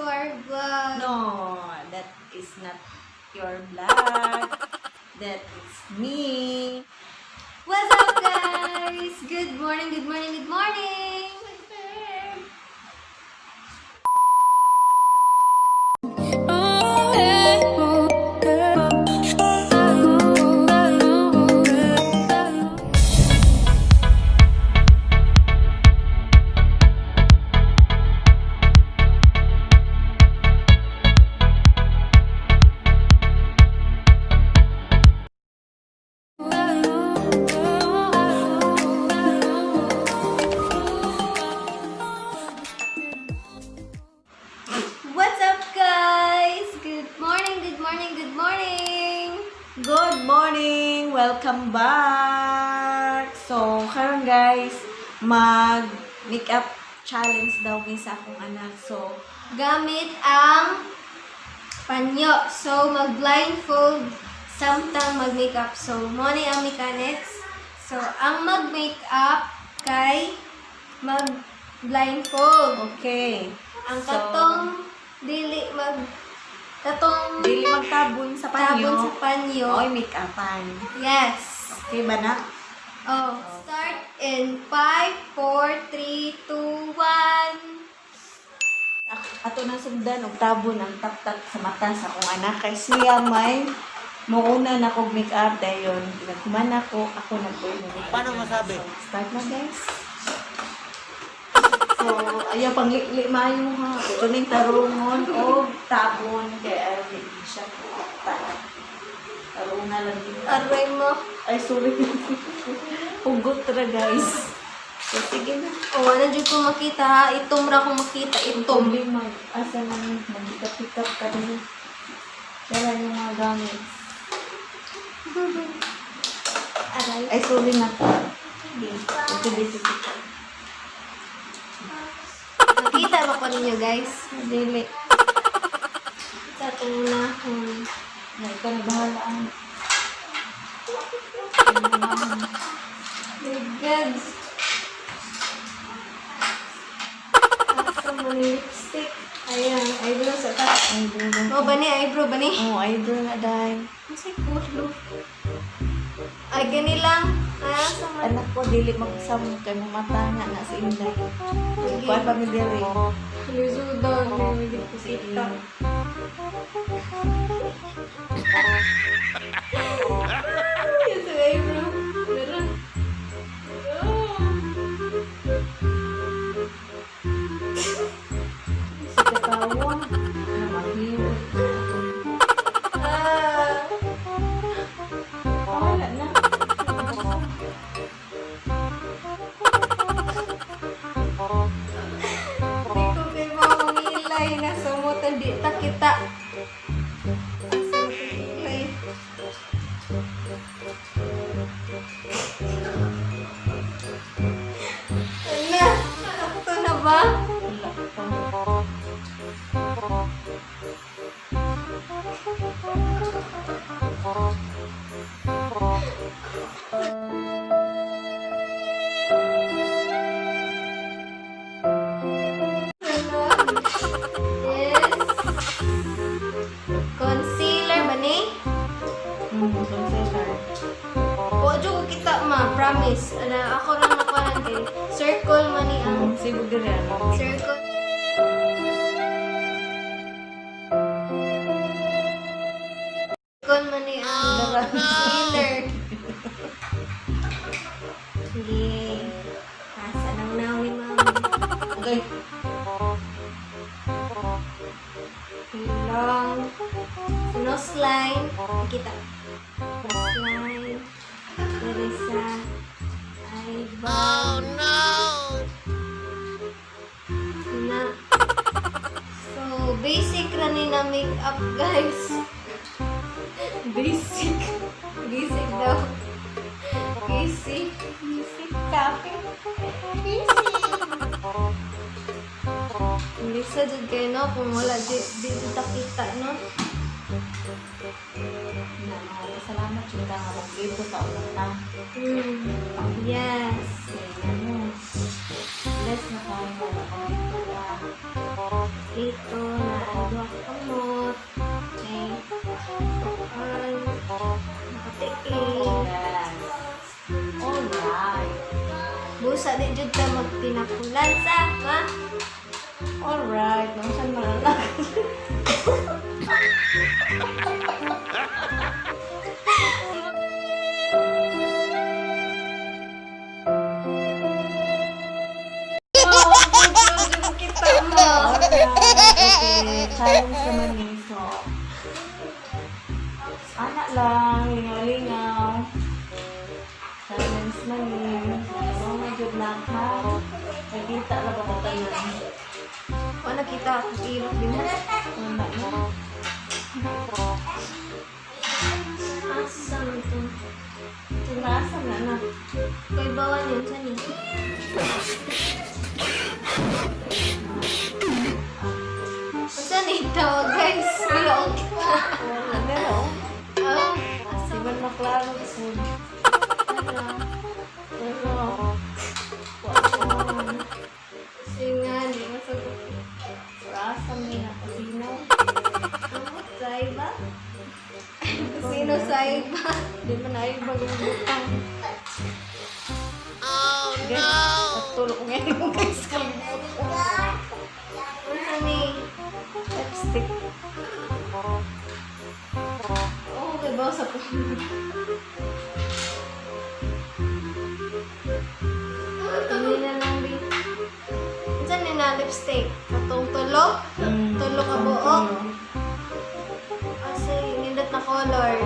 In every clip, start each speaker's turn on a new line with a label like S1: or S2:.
S1: to our vlog.
S2: No, that is not your vlog. That is me.
S1: What's up, guys? Good morning, good morning, good morning. What's up, guys? Good morning, good morning, good morning.
S2: Good morning! Welcome back! So, karon guys, mag makeup challenge daw mi sa akong anak. So,
S1: Gamit ang panyo. So, mag-blindfold samtang mag-makeup. So, mo ni ang mechanics. So, ang mag-makeup kay mag-blindfold.
S2: Okay.
S1: Ang
S2: So,
S1: katong dili mag katong
S2: dili magtabon sa panyo.
S1: tabon sa panyo.
S2: Oy, make-upan.
S1: Yes.
S2: Okay ba na?
S1: Oh, start in 5, 4, 3, 2, 1.
S2: Ato na sundan og tabon ang tap-tap sa mata sa akong anak kay siya may muuna na kog make-up dayon naghuman ako, ako nagbuo.
S3: Paano masabi?
S2: So, start na, guys. So, ayaw pang li maayo ha. Kuning tarungon o tabon kay ayaw di siya ta. Tarungan lang din.
S1: Aray mo.
S2: Ay, sorry. Hugot ra, guys. So, sige na.
S1: Oh, wala jud ko makita ha. Itom ra ko makita itom.
S2: Problema, asa na ni magpikap ka din. Kaya yung mga gamit.
S1: Aray.
S2: Ay, sorry na. Hindi. Ito dito kita.
S1: Makita ba ko ninyo, guys?
S2: Dili.
S1: Sa atong unahon.
S2: Na, ikaw na bahala ang.
S1: My God. Asa mo ni lipstick. Ayan, eyebrow sa ta.
S2: Eyebrow na.
S1: Oh, bani, eyebrow, bani.
S2: Oh, eyebrow na, dahil.
S1: Kasi kulo. Ay, gani lang. Ah, sa man.
S2: Anak ko, dili magsam kay mata nga na si Inday. Kuan pa mi diri.
S1: Lisudan, hindi ko kita. Ay, sa eyebrow. Meron.
S2: Sa katawa. Na mahiwot.
S1: Ah.
S2: Wala na.
S1: Di ko kay mamangilay na sumutan di ta kita. Asa mo kilay? Ano? Sakto na ba?
S2: Wala pa.
S1: Ano? Yes. Concealer ba ni?
S2: Concealer.
S1: O, ko kita ma, promise. Ano, ako lang nakuha kay circle man ni ang
S2: Sibo diri ano.
S1: circle. Circle man ni ang concealer. Sige. Asa nang nawi, ma'am.
S2: Okay.
S1: Long. Sa nose line. Kita. Nose line. Dere sa eyebrow. Oh, no! Na. So, basic ra ni na makeup, guys. Basic. Basic daw. Basic.
S2: Basic kape. Basic.
S1: Lisa jud kayo, no? Kung wala, di ta kita, no?
S2: Na, mga salamat jud ka nga mag-ito sa unang ta.
S1: Yes.
S2: Ano? Bless na kayo nga mag-ito ka.
S1: Ito. Ang duha ka kamot. Okay. Ay, nakatiil.
S2: Yes. Alright.
S1: Busa di jud ta magtinakulan sa ma.
S2: Alright. Nung saan malalak?
S1: Oh, kita mo.
S2: Alright. Okay. Challenge naman ni. So, anak lang. Lingaw-lingaw. Challenge man ni. So, medyo na ka. Nagkita lang ako tanan.
S1: O nakita ako ilok din.
S2: Wala na.
S1: Asa man to?
S2: Nasa na na.
S1: Kay bawan yun sa ni. Asa ni tawag, guys? Ilok kita.
S2: Wala na. Oh.
S1: Ah, asa
S2: Di man maklaro po.
S1: na?
S2: Pero, wala.
S1: Singali, masagot.
S2: Rasa may nakasino.
S1: Amot sa iba? Sino sa iba?
S2: Di man ay bagong butang. Oh no! Patulog ko ngayon, guys. Kalimut ko.
S1: Unsa ni?
S2: Lipstick.
S1: Oo, kay bawa sa Hindi na lang di. Unsa ni na lipstick? Katong tulo? Tulo ka buok? Kasi nindot na color.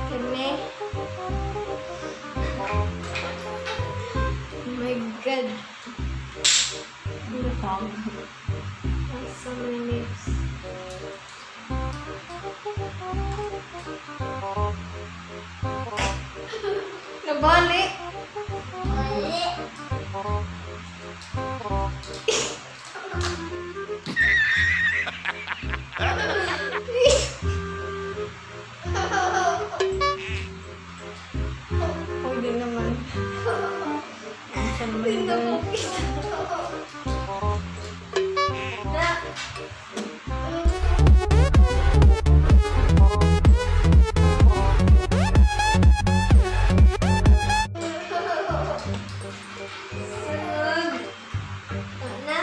S1: Kani. Oh my God.
S2: Butang.
S1: Asa may lips. Nabalik.
S2: Pwede naman. Saan naman
S1: Hindi na
S2: yun?
S1: ko kita. Na. Sunod. Na.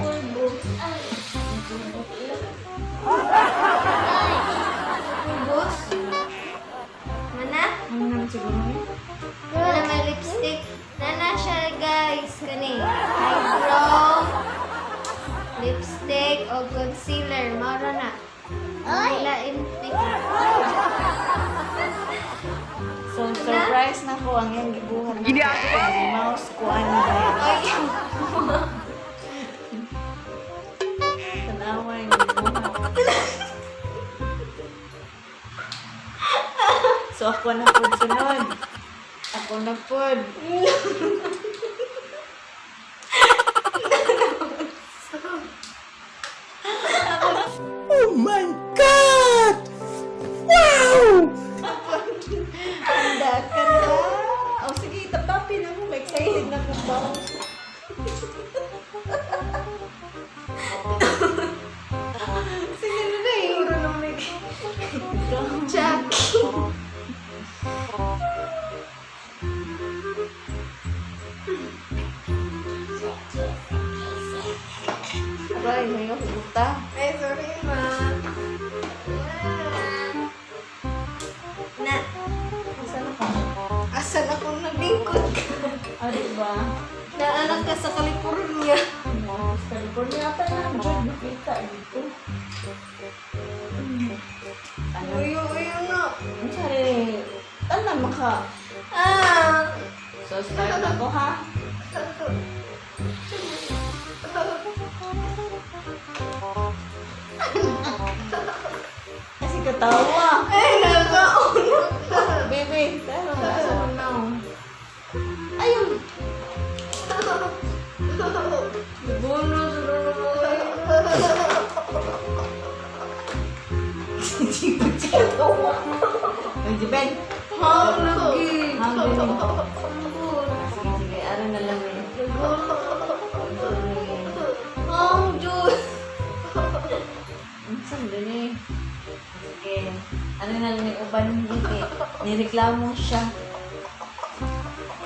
S1: Pulbo. Pulbos. Mana?
S2: Ano naman siguro ni?
S1: Na may lipstick. Nana siya, guys. Kani. Eyebrow, lipstick, o concealer. Mara na. Ay! Lain makeup.
S2: So, surprise na ko ang iyang gibuhat na ang mouse ko ano guys.
S1: Ay!
S2: Tanawa yung gibuhat. So, ako na po sunod. Ako na po.
S3: Oh my God! Wow!
S2: Handa ka na. O sige, taptapin ako. Excited na kung ba. Sige na na eh.
S1: Puro na may Jack.
S2: Aray, may huguta.
S1: Ay, sorry, ma. Na.
S2: Asa na ka?
S1: Asan ako naglingkod ka?
S2: Ah, diba?
S1: Naanak ka sa California.
S2: California ata na. Diyan, nakita dito. Ano?
S1: Uyo, uyo na.
S2: Ang sari. Tanan maka.
S1: Ah!
S2: So, start na ko ha. Kasi katawa.
S1: Ay, nakauna ka.
S2: Baby, tayo na. Asa mo na? Ayun.
S1: Bono, suro na mo.
S2: Uy, Jiben.
S1: How lagi?
S2: Hanggang. Sige, sige. Ano na lang eh.
S1: Ang Diyos.
S2: Unsa man din eh. Sige. Ano na lang yung uban hindi eh. Nireklamo siya.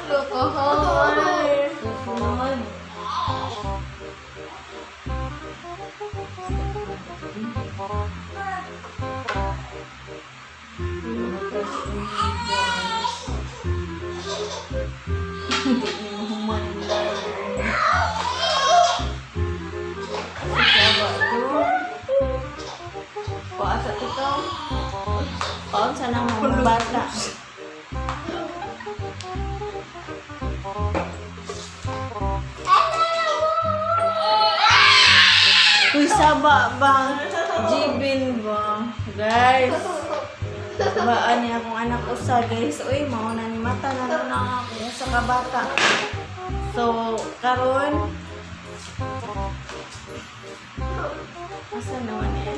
S1: Lokohan.
S2: Susunod. Hindi niya mahuman. Paasa ito. Paon sa nang mga bata. Uy, saba ba? Jibin ba? Guys. Baan niya akong anak usa, guys. Uy, mauna ni mata na na ako usa ka bata. So, karon asa naman eh?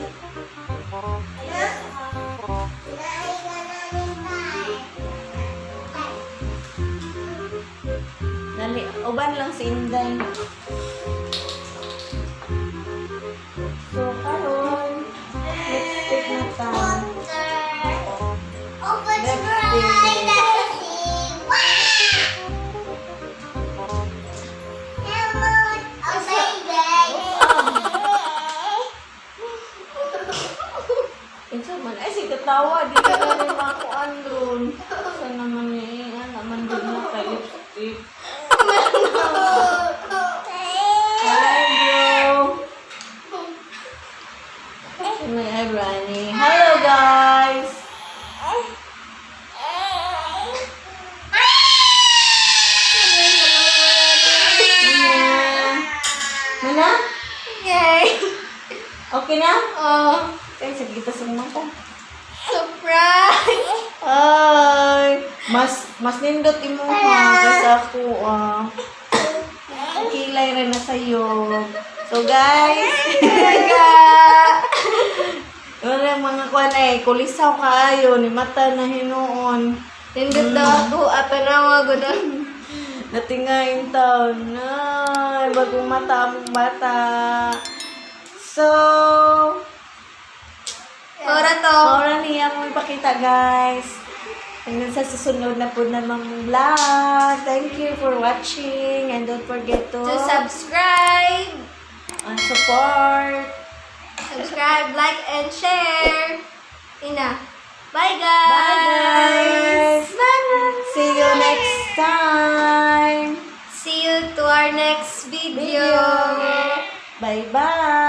S2: Dali, uban lang si Inday. So, karon lipstick na ta.
S4: Open
S2: Lipstick. Unsa man ay sige tawa di ka na rin makuan ron. Sa naman ni ana man gud na kay lipstick. Hi bro. May eyebrow ni. Hello guys. Mana? Mana?
S1: Yay!
S2: Okay na?
S1: Oh,
S2: Kay sige kita sa mata.
S1: Surprise!
S2: Ay, mas nindot imo ha kaysa ako ah. Kilay rin na sa'yo. So guys, wala mga kuan eh, kulisaw kaayo ni mata na hinuon.
S1: Nindot daw ako at tanawa ko na.
S2: Natingain taon na bagong mata among bata. So,
S1: Ora to.
S2: Maura niya akong ipakita, guys. Hanggang sa susunod na po namang vlog. Thank you for watching. And don't forget to
S1: To subscribe.
S2: and support.
S1: Subscribe, like, and share. Ina. Bye, guys!
S2: Bye, guys!
S1: Bye!
S2: See you next time.
S1: See you to our next video.
S2: Bye-bye.